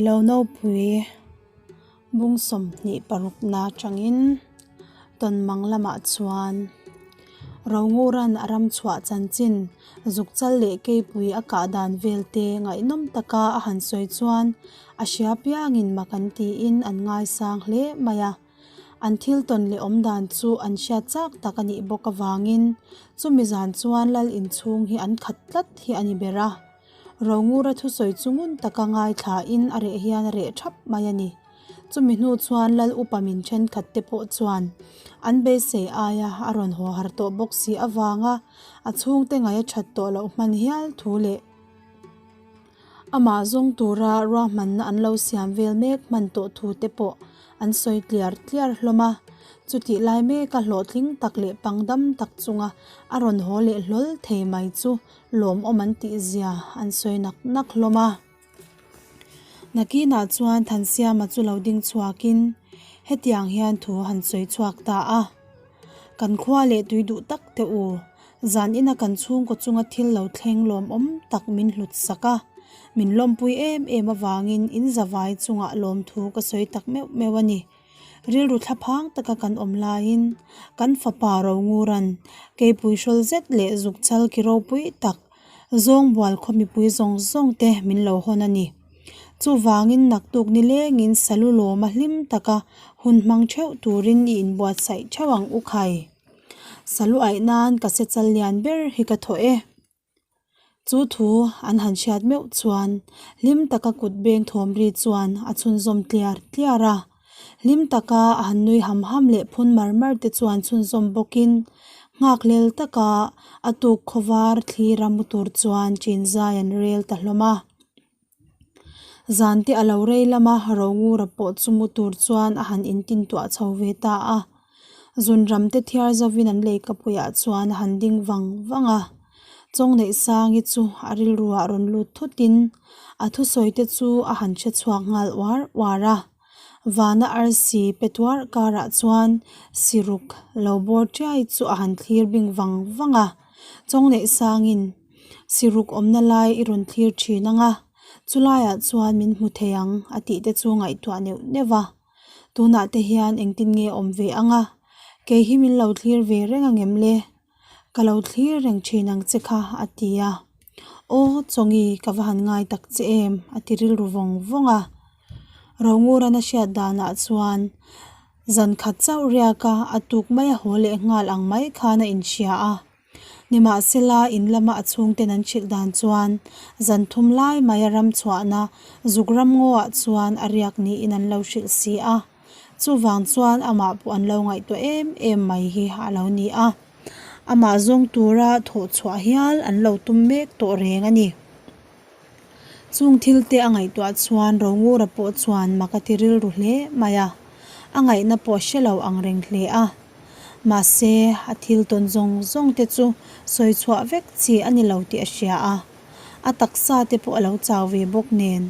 Sailo Nopui bung 26na atangin Tawnmang lamah chuan Ronguran a ram chhuah chanchin zukchal leh keipui a kah dan vel te ngaihnawm taka a han sawi chuan a hria piangin mak an tiin an ngaisang hle mai a. An thil tawn leh awm dan chu an hriat chak tak a nih bawk avangin chumi zan chuan lal inchhung hi an khat tlat hi a ni ber a. Rongura thusawi chu ngun taka ngaithlain a reh hian a reh thap mai a ni. Chumi hnu chuan lal upa min thenkhat te pawh chuan an beisei aia a rawn haw har tawh bawk si avanga a chhungte ngaih a that tawh loh hman hial thu leh amah zawng tura ruahmanna an lo siam vel mek hman tawh thu te pawh an sawi tliar tliar hlawm a. Chutih lai meka hlawhtling tak leh pangdam tak chunga a rawn haw leh hlawl thei mai chu lawmawm an tih zia an sawi nak nak hlawm a. Nakinah chuan Thansiama chu lo ding chhuakin hetiang hian thu han sawi chhuak ta a, Kan khua leh tui duh tak teh u, zan ina kan chhungkaw chunga thil lo thleng lawmawm tak min hlut sak a, min lawmpui em em avangin in zavai chungah lawmthu ka sawi tak meuh meuh a ni. Rilru thlaphang taka kan awm laiin kan fapa Ronguran keipui hrawl zet leh zukchal ki ropui tak zawngbual khaw mipui zawng zawng te min lo hawn a ni. Chuvangin naktuk nilengin salu lawma hlim taka hun hmang theuh turin i inbuatsaih theuh ang u khai. Salu aih nan ka se chal lian ber hi ka thaw e. Chu thu an han hriat meuh chuan hlim taka kut beng thawm ri chuan a chhunzawm tliar tliar a. Hlim taka a han nui ham ham leh phun mar mar te chuan chhunzawm bawkin nghakhlel taka a tuk khawvar thlir a mu tur chuan chinzai an rel ta hlawm a. Zan te a lo rei lam a, Rongura pawh chu mu tur chuan a han intintuah chho ve ta a. Zunram te thiar zovin an leikapuiah chuan a han ding vang vang a. Chawngneihsangi chu a rilruah rawn lut thutin a thusawi te chu a han hre chhuak nghal uar uar a. Vana arsi pe tuar karah chuan siruk lo bawr tiai chu a han thlir bing vang vang a. Chawngneihsangin. Siruk awmna lai i rawn thlir thin ang a, chulaiah chuan min hmu thei ang a tih te chu ngaihtuah neuh neuh a. Tunah te hian engtin nge awm ve ang a, kei hi min lo thlir ve reng ang em le? Ka lo thlir reng thin ang che kha a ti a. Aw Chawngi ka va han ngai tak che em a ti rilru vawng vawng a. Rongurana hriat danah chuan zan khat chauh riak a, a tuk mai a haw leh nghal ang mai khan a inhria a. Nimahsela, in lama a chhungten an hrilh dan chuan zan thum lai mai a ram chhuahna zuk ram ngawah chuan a riak niin an lo hrilh si a. Chuvang chuan amah pawh an lo ngaihtuah em em mai hi a lo ni a. Amah zawng tura thawh chhuah hial an lo tum mek tawh reng a ni. Chung thil te a ngaihtuah chuan Rongura pawh chuan mak a ti rilru hle mai a, a ngaihna pawh hre lo ang reng hle a. Mahse, a thil tawn zawng zawng te chu sawi chhuah vek chi a ni lo tih a hria a, a taksa te pawh a lo chau ve bawk nen.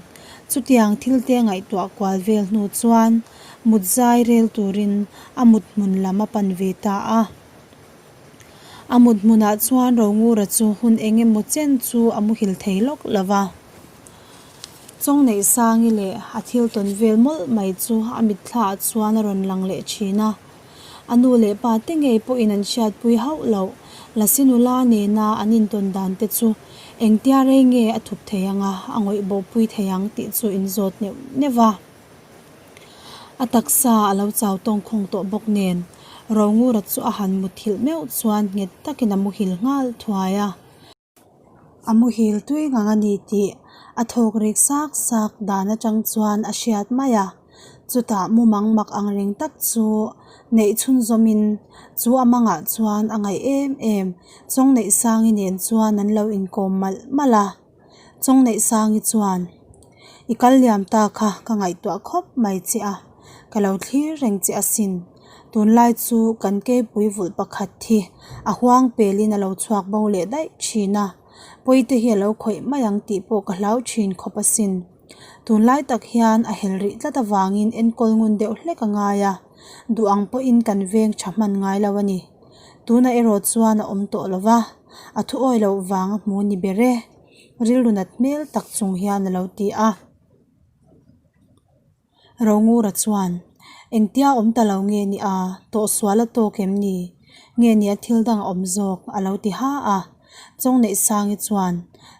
Chutiang thil te ngaihtuah kual vel hnu chuan mut zai rel turin a mut hmun lam a pan ve ta a. A mut hmunah chuan Rongura chu hun eng emaw chen chu a muhil thei lawk lo va. Chawngneihsangi leh a thil tawn vel mawlh mai chu a mitthlaah chuan a rawn lang leh thin a. A nu leh pa te ngei pawhin an hriatpui hauh loh. Lasi nula nena an intawn dan te chu engtia rei nge a thup thei ang a, a ngawih bawhpui thei ang tih chu inzawt neuh neuh a. A taksa a lo chau tawng khawng tawh bawk nen Rongura chu a han muthilh meuh chuan nghet takin a muhil nghal thuai a. A muhil tui ngang a ni tih a thawk rik sak sak dan atang chuan a hriat mai a, chutah mumang mak ang reng tak chu neih chhunzawmin chu a mangah chuan a ngaih em em Chawngneihsangi nen chuan an lo inkawm malh malh a, Chawngneihsangi chuan I kal liam ta kha ka ngaihtuah khawp mai che a, ka lo thlir reng che asin. Tunlai chu kan keipui vulh pakhat hi a huang pelin a lo chhuak bo leh daih thin a, pawite hi a lo khawih mai ang tih pawh ka hlau thin khawp asin. Tunlai tak hian a hel rih tlat avangin enkawl ngun deuh hlek a ngai a, duh ang pawhin kan veng tha hman ngai lo a ni. Tuna erawh chuan a awm tawh lo va, a thu awi loh vang a hmu ni ber e, rilru nat hmel tak chung hian a lo ti a. Rongura chuan, Engtia awm ta lo nge ni a, tawhsual a tawk em ni? Nge ni a thil dang a awm zawk? a lo ti ha a. Chawngneihsangi chuan,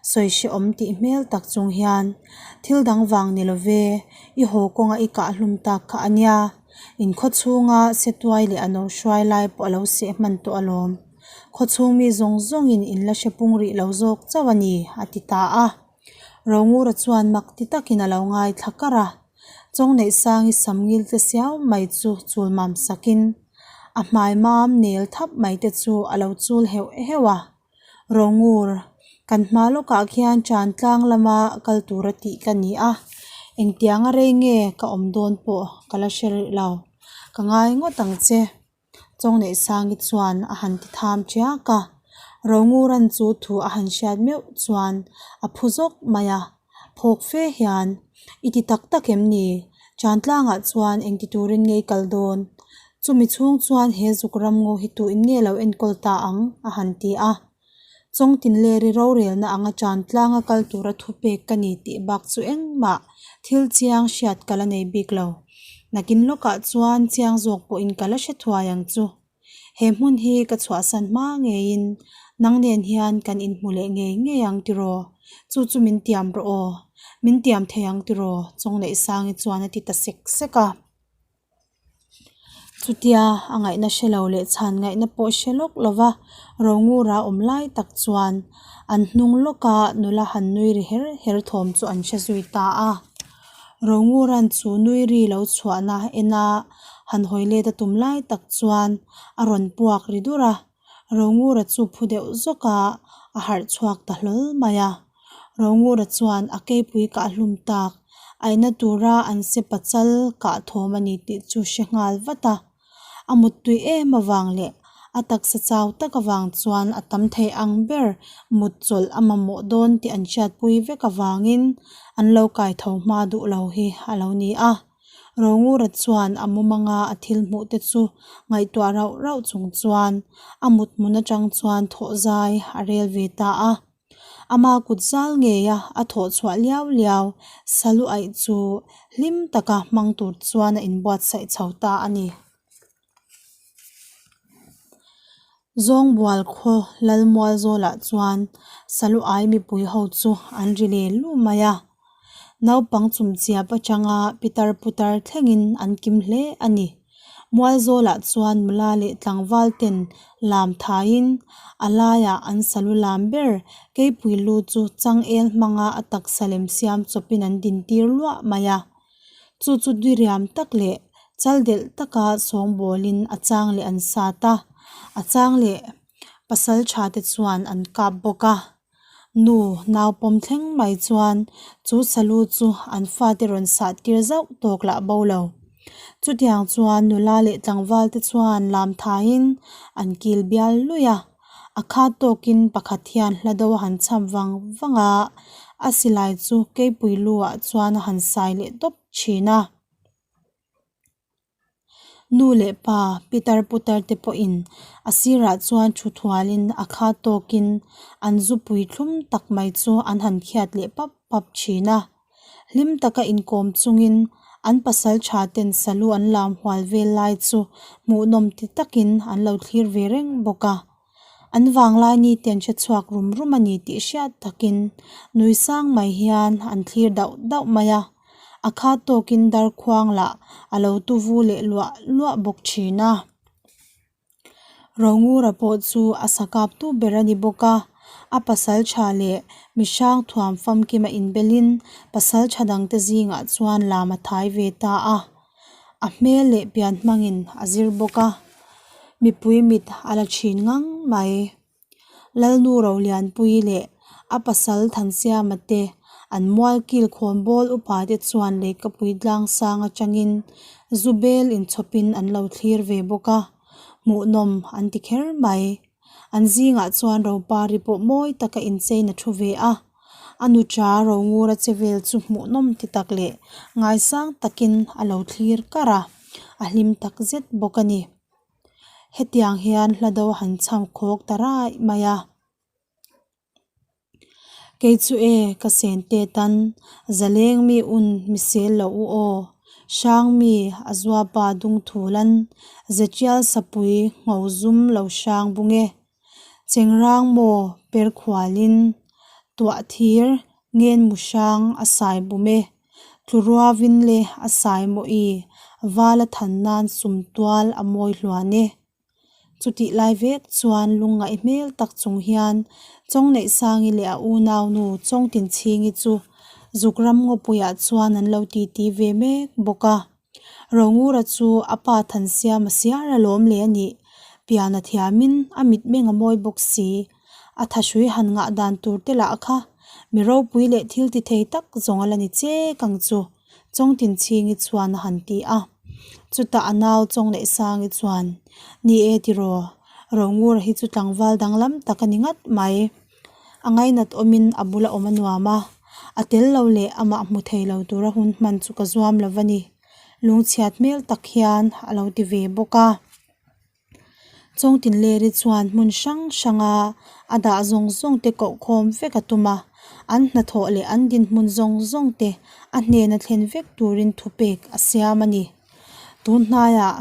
Sawi hrehawm tih hmel tak chung hian, Thil dang vang ni lo ve, i haw kawnga i kah hlum tak kha a nia. In khaw chhunga setuai leh a no hruai lai pawh a lo seh hman tawh alawm. Khaw chhung mi zawng zawngin in la hre pung rih lo zawk chauh a ni, a ti ta a. Rongura chuan mak ti takin a lo ngaithla kar a. Chawngneihsangi sam ngil te siau mai chu chul mam sakin a hmai mam nel thap mai te chu a lo chul heuh heuh a. Rongur, kan hma lawkah khian tan tlang lama kal tura tih ka ni a, engtianga rei nge ka awm dawn pawh ka la hre rih lo, ka ngai ngawt ang che. Chawngneihsangi chuan a han ti tham tiak a, Ronguran chu thu a han hriat meuh chuan a phu zawk mai a, phawk fe hian, I ti tak tak em ni? Ṭantlangah chuan engti turin nge i kal dawn? Chumi chhung chuan he zuk ram ngaw hi tuin nge lo enkawl ta ang? a han ti a. Chawngtinleri rorelna anga ṭantlanga kal tura thupek ka ni tih bak chu engmah thil chiang hriat ka la nei bik lo. Nakin lawkah chuan chiang zawk pawhin ka la hre thuai ang chu. He hmun hi ka chhuahsan hma ngeiin nang nen hian kan inhmu leh ngei ngei ang tiraw? Chu chu min tiam rawh aw. Min tiam thei ang tiraw? Chawngneihsangi chuan a ti ta sek sek a. Chutia a ngaihna hre lo leh chhan ngaihna pawh hre lawk lova Rongura awm lai tak chuan an hnung lawka nula han nui ri her her thawm chu an hre zui ta a. Rongura'n chu nui ri lo chhuahna ena han hawi let a tum lai tak chuan a rawn puak ri dur a, Rongura chu phu deuh zawk a, a harh chhuak ta hlawl mai a. Rongura chuan a keipui kah hlum tak, aihna tura an se pachal kah thawm a ni tih chu hre nghal vat a. A muttui em avang leh a taksa chau tak avang chuan a tam thei ang ber mut chawlh a mamawh dawn tih an hriatpui vek avangin an lo kai tho hma duh lo hi a lo ni a. Rongura chuan a mumanga a thil hmuh te chu ngaihtuah rauh rauh chung chuan a mut hmun atang chuan thawh zai a rel ve ta a. Ama kut zal ngeia a thawh chhuah liau liau salu aih chu hlim taka hmang tur chuan a inbuatsaih chho ta a ni. Zawngbual khaw Lalmual zawlah chuan salu ai mipui ho chu an ri leh lu mai a. Naupang chumchiap atanga pitar putar thlengin an kim hle a ni. Mualzawlah chuan nula leh tlangval ten lam thaiin a laiah an salu lam ber keipui lu chu changel hmanga a taksa lem siam chawpin an dintir luah mai a. Chu chu diriam tak leh chal delh taka sawngbawlin a chang leh an sat a, a chang leh pasal tha te chuan an kap bawk a. Nu nau pawm thleng mai chuan chu salu chu an fate rawn sah tir zauh tawk lah bo lo. Chutiang chuan nula leh tlangval te chuan lam thaiin an kil bial luih a, a khat tawkin pakhat hian hla do a han chham vang vang a, a silai chu keipui lu ah chuan a han sai leh tawp thin a. Nu leh pa pitar putar te pawhin a sirah chuan thu thualin a khat tawkin an zupui thlum tak mai chu an han khiat leh pap pap thin a. Hlim taka inkawm chungin an pasal tha ten salu an lam hual vel lai chu hmuhnawm ti takin an lo thlir ve reng bawk a. An vanglai ni te an hre chhuak rum rum a ni tih hriat takin nui sang mai hian an thlir dauh dauh mai a, a khat tawkin darkhuang lah a lo tuvu leh luah luah bawk thin a. Rongura pawh chu a sa kap tu ber a ni bawk a, a pasal tha leh mihrang thuam famkima inbelin pasal tha dangte zingah chuan lam a thai ve ta a. A hmel leh pian hmangin a zir bawk a, mipui mit a la thin ngang mai. Lalnu Rolianpui leh a pasal Thansiama te an mualkil khawnbawl upa te chuan lehkapui tlang sang atangin zu bel inchhawpin an lo thlir ve bawk a, hmuhnawm an ti kher mai. An zingah chuan Ropari pawh mawi taka inchein a thu ve a. A nucha Rongura che vel chu hmuhnawm ti tak leh ngaisang takin a lo thlir kar a, a hlim tak zet bawk a ni. Hetiang hian hla do han chham khawk ta raih mai a. Kei chu e ka sen te tan zaleng mi un mi sel lo u aw. Hrangmi a zuapa dungthulan Zetial sapui ngho zum lo hrang bung e. Chengrang maw per khualin tuah thir ngen mu hrang a sai bum e. Tluruavin le a sai maw i vala than nan sumtual a mawi hluan e. Chutih lai vek chuan lungngaih hmel tak chung hian Chawngneihsangi leh a unaunu Chawngtinchhingi chu Zukram ngawpuiah chuan an lo titi ve mek bawk a. Rongura chu a pa Thansiama siar alawm le a nih. Pian a thiamin a mitmeng a mawi bawk si. A thahrui han ngah dan tur te lah kha mi ropui leh thil ti thei tak zawng a la ni chek ang chu. Chawngtinchhingi chuan a han ti a. Chutah a nau Chawngneihsangi chuan, Ni e tiraw, Rongura hi chu tlangval danglam tak a ni ngat mai. A ngainat awmin a bula awm a nuam a, a tel lo leh amah hmu thei lo tura hun hman chu ka zuam lo va ni. Lungchhiat hmel tak hian a lo ti ve bawk a. Chawngtinleri chuan hmun hrang hranga a dah zawng zawng te koh khawm vek a tum a, an hnathawh leh an dinhmun zawng zawng te a hnena thlen vek turin thupek a siam a ni. Tun hnaiah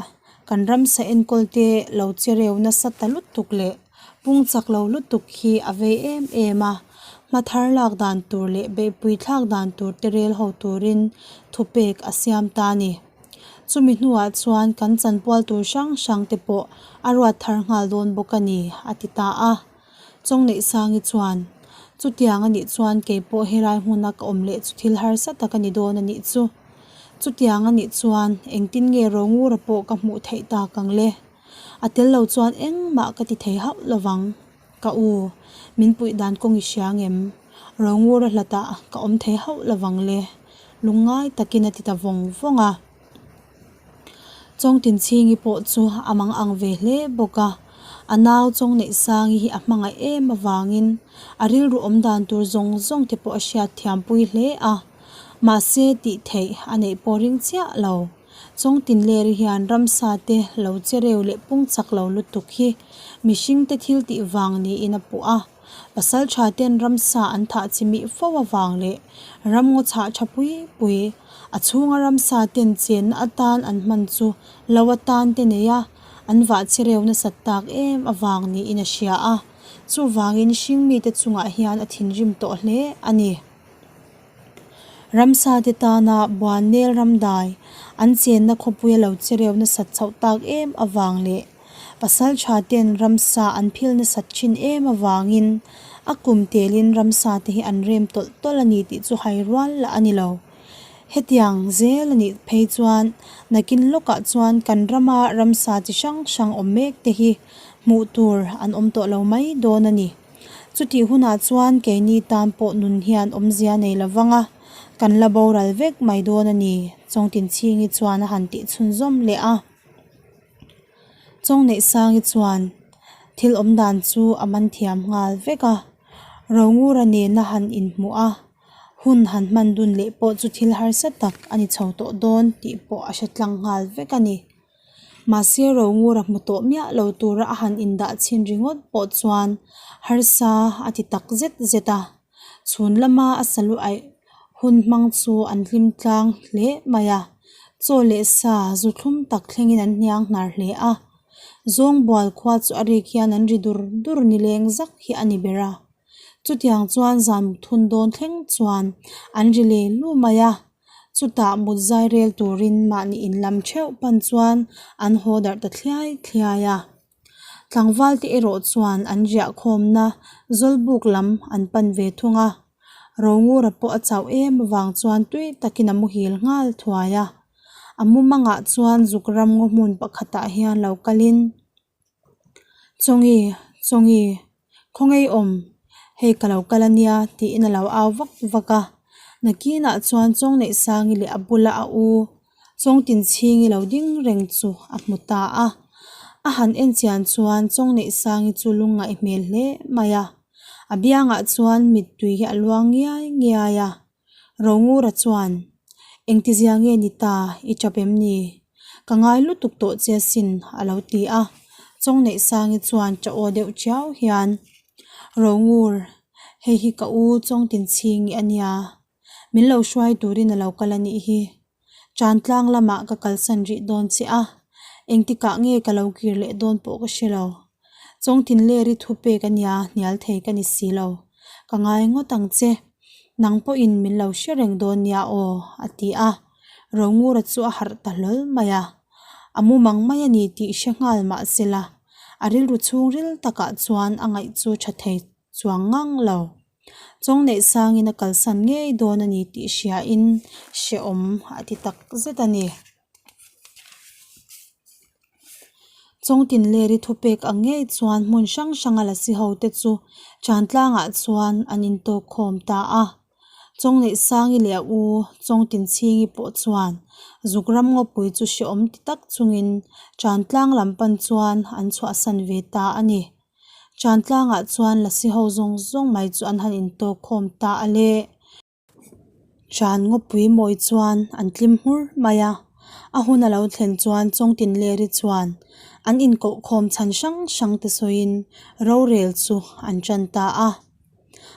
kan ramsa enkawl te lo che reu nasa ta lutuk leh pung chak lo lutuk hi a vei em em a, hma thar lak dan tur leh beihpui thlak dan tur te rel ho turin thupek a siam ta a ni. Chumi hnuah chuan kan chanpual tur hrang hrang te pawh a ruat thar nghal dawn bawk a ni, a ti ta a. Chawngneihsangi chuan, Chutiang a nih chuan kei pawh helai hmuna ka awm leh chu thil harsa tak a ni dawn a nih chu. Chutiang a nih chuan engtin nge Rongura pawh ka hmuh theih tak ang le? A tel lo chuan engmah ka ti thei hauh lovang. Ka u, min puih dan kawng i hria ngem? Rongura hlatah ka awm thei hauh lovang le. Lungngai takin a ti ta vawng vawng a. Chawngtinchhingi pawh chu a mang ang ve hle bawk a, a nau Chawngneihsangi hi a hmangaih em avangin a rilru awm dan tur zawng zawng te pawh a hriat thiampui hle a, mahse tih theih a neih pawh ring chiah lo. Chawngtinleri hian ramsa te lo che reu leh pung chak lo lutuk hi mihring te thil tih vang niin a puh a. Pasal tha ten ramsa an thah chi mih fo avang leh ramngaw chhah tha pui pui a chhunga ramsa ten chenna atan an hman chu lo atan te nei a, an vah chi reu nasat tak em avang niin a hria a, chuvangin hring mite chungah hian a thinrim tawh hle a ni. Ramsa te tana Buannel ramdai an chenna khawpuia lo che reu nasat chhoh tak em avang leh pasal tha ten ramsa an phil nasat thin em avangin a kum telin ramsa te hi an rem tawlh tawlh a ni tih chu hai rual lah a ni lo. Hetiang zel a nih phei chuan nakin lawkah chuan kan rama ramsa chi hrang hrang awm mek te hi hmuh tur an awm tawh lo mai dawn a ni. Chutih hunah chuan keini tan pawh nun hian awmzia nei lo vang a, kan la boral vek mai dawn a ni, Chawngtinchhingi chuan a han tih chhunzawm leh a. Chawngneihsangi chuan thil awm dan chu a man thiam nghal vek a, Rongura nena han inhmuh a, hun han hman dun leh pawh chu thil harsa tak a ni chho tawh dawn tih pawh a hre tlang nghal vek a ni. Mahse Rongura hmu tawh miah lo tura a han indah chhin ringawt pawh chuan harsa a ti tak zet zet a, chhun lama a salu aih hun hmang chu an hlim tlang hle mai a, chaw leh sa zu thlum tak thlengin an hniang hnar hle a, Zawngbual khua chu a rik hian an ri dur dur ni leng zak hi a ni ber a, chutiang chuan zan thun dawn thleng chuan an ri leh lu mai a. Chutah mut zai rel turin mahni in lam theuh pan chuan an haw darh ta thliai thliai a. Tlangval te erawh chuan an riah khawmna Zawlbuk lam an pan ve thung a. Rongura pawh a chauh em avang chuan tui takin a muhil nghal thuai a. A mumangah chuan zuk ram ngaw hmun pakhatah hian lo kalin. Chawngi, Chawngi, khawngaih awm, hei ka lo kal a nia tiin a lo au vak vak a, nakinah chuan Chawngneihsangi leh a bula a u Chawngtinchhingi lo ding reng chu a hmu ta a, a han en chian chuan Chawngneihsangi chu lungngaih hmel hle mai a, a biangah chuan mittui hi a luang ngiai ngiai a. Rongura chuan, Engtizia nge ni ta, i tap em ni? Ka ngai lutuk tawh che asin, a lo ti a. Chawngneihsangi chuan ṭah aw deuh ṭiau hian, Rongur, hei hi ka u Chawngtinchhingi a nia. Min lo hruai turin a lo kal a nih hi. Chantlang lamah ka kalsan rih dawn che a, engtikah nge ka lo kir leh dawn pawh ka hre lo. Chawngtinleri thu pek a nia hnial thei ka ni si lo. Ka ngai ngawt ang che. Nang pawhin min lo hre reng dawn nia aw, a ti a. Rongura chu a harh ta hlawl mai a. A mumang mai a ni tih hre nghal mah sela, a rilru chhungril takah chuan a ngaih chu tha thei chuang ngang lo. Chawng neih sangin a kalsan ngei dawn a ni tih hriain hrehawm a ti tak zet a ni. Chawngtinleri thupek ang ngei chuan hmun hrang hranga lasi ho te chu Chantlangah chuan an intawk khawm ta a. Chawngneihsangi leh a u Chawngtinchhingi pawh chuan zuk ram ngawpui chu hrehawm ti tak chungin Chantlang lam pan chuan an chhuahsan ve ta a ni. Chantlangah chuan lasi ho zawng zawng mai chu an han intawk khawm ta a le. Chan ngawpui mawi chuan an tlim hmur mai a, a hun a lo thlen chuan Chawngtinleri chuan an inkohkhawm chhan hrang hrang te sawiin rorel chu an tan ta a.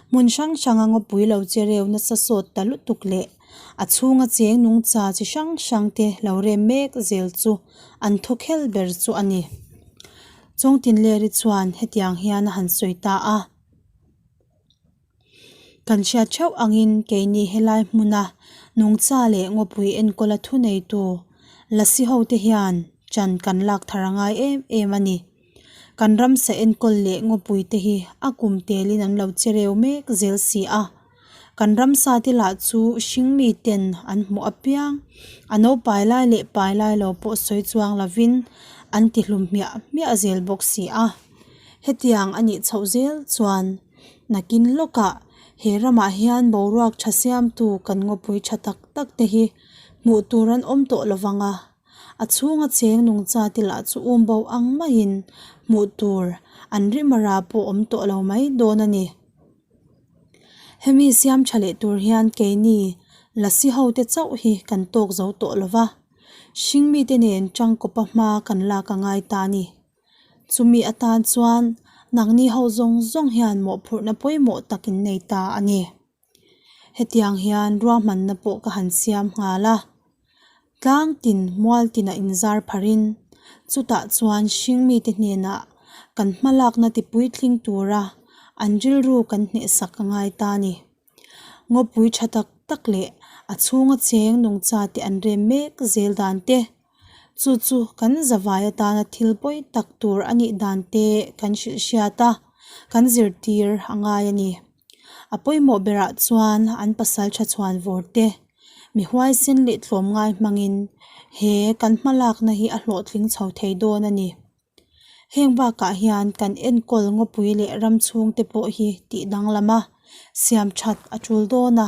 Hmun hrang hranga ngawpui lo che reu nasa sawt ta lutuk leh a chhunga cheng nungcha chi hrang hrang te lo rem mek zel chu an thaw khel ber chu a ni. Chawngtinleri chuan hetiang hian a han sawi ta a. Kan hriat theuh angin keini helai hmuna nungcha leh ngawpui enkawla thuneitu lasi ho te hian chan kan lak thar a ngai em em a ni. Kan ramsa enkawl leh ngawpui te hi a kum telin an lo che reu mek zel si a. Kan ramsa te lah chu hring mi ten an hmuh apiang a naupai lai leh pai lai lo pawh sawi chuang lovin an ti hlum hmiah hmiah zel bawk si a. Hetiang a nih chhoh zel chuan nakin lawkah he ramah hian boruak tha siamtu kan ngawpui tha tak tak te hi hmuh tur an awm tawh lovang a, a chhunga cheng nungcha te lah chu um bo ang maiin hmuh tur an rimara pawh awm tawh lo mai dawn a ni. Hemi siam tha leh tur hian keini lasi ho te chauh hi kan tawk zo tawh lova, hringmite nen tangkawpa hma kan lak a ngai ta a ni. Chumi atan chuan nangni ho zawng zawng hian mawhphurhna pawimawh tak in nei ta a ni. Hetiang hian ruahmanna pawh ka han siam nghal a, tlang tin mual tinah inzar pharin chutah chuan hringmite hnenah kan hmalakna ti puitling tura an rilru kan hnehsak a ngai ta a ni. Ngawpui tha tak tak leh a chhunga cheng nungcha te an rem mek zel dan te, chu chu kan zavai atana thil pawi tak tur a nih dan te kan hrilh hriat a, kan zirtir a ngai a ni. A pawimawh berah chuan an pasal tha chhuan vawr te, mi huaisen leh tlawmngai hmangin he kan hmalakna hi a hlawhtling chho thei dawn a ni. Heng bakah hian kan enkawl ngawpui leh ram chhungte pawh hi tih danglam a, siam that a tul dawn a.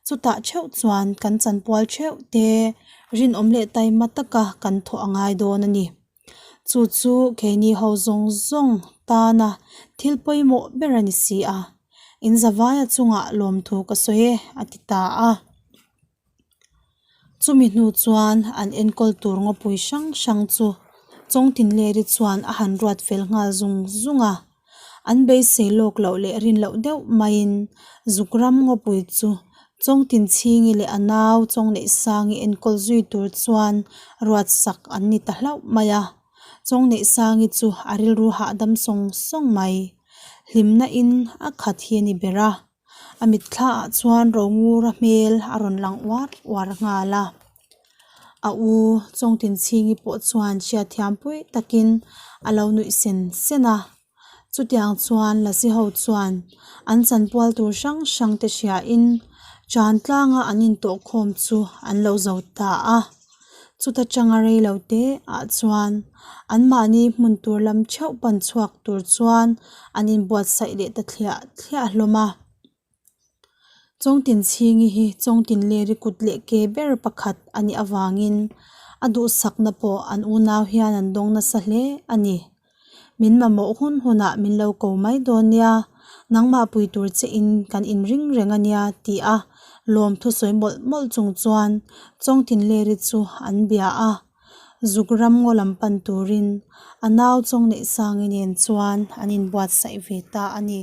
Chutah theuh chuan kan chanpual theuh te rinawm leh taima taka kan thawh a ngai dawn a ni. Chu chu keini ho zawng zawng tana thil pawimawh ber a ni si a, in zavaia chungah lawmthu ka sawi e a ti ta a. Chumi hnu chuan an enkawl tur ngawpui hrang hrang chu Chawngtinleri chuan a han ruat fel nghal zung zung a, an beisei lawk loh leh rin loh deuh maiin zuk ram ngawpui chu Chawngtinchhingi leh a nau Chawngneihsangi enkawl zui tur chuan ruat sak an ni ta hlauh mai a, Chawngneihsangi chu a rilru hahdam sawng sawng mai, hlimna in a khat hi a ni ber a. A mitthla ah chuan Rongura hmel a rawn lang uar uar nghal a, a u Chawngtinchhingi pawh chuan hriatthiam pui takin a lo nuih sen sen a, chutiang chuan lasi ho chuan an chanpual tur hrang hrang te hriain tan tlanga an intawh khawm chu an lo zo ta a, chuta tanga rei lo te ah chuan anmahni hmun tur lam theuh pan chhuak tur chuan an inbuatsaih leh ta thliah thliah hlawm a. Chawngtinchhingi hi Chawngtinleri kut leh ke ber pakhat a nih avangin a duhsakna pawh an unau hian an dawng nasa hle a ni. Min mamawh hun hunah min lo ko mai dawn nia, nangmah pui tur che in kan inring reng a nia tih a lawm thusawi mawlh mawlh chung chuan Chawngtinleri chu an bia a, zuk ram ngaw lam pan turin a nau Chawngneihsangi nen chuan an inbuatsaih ve ta a ni.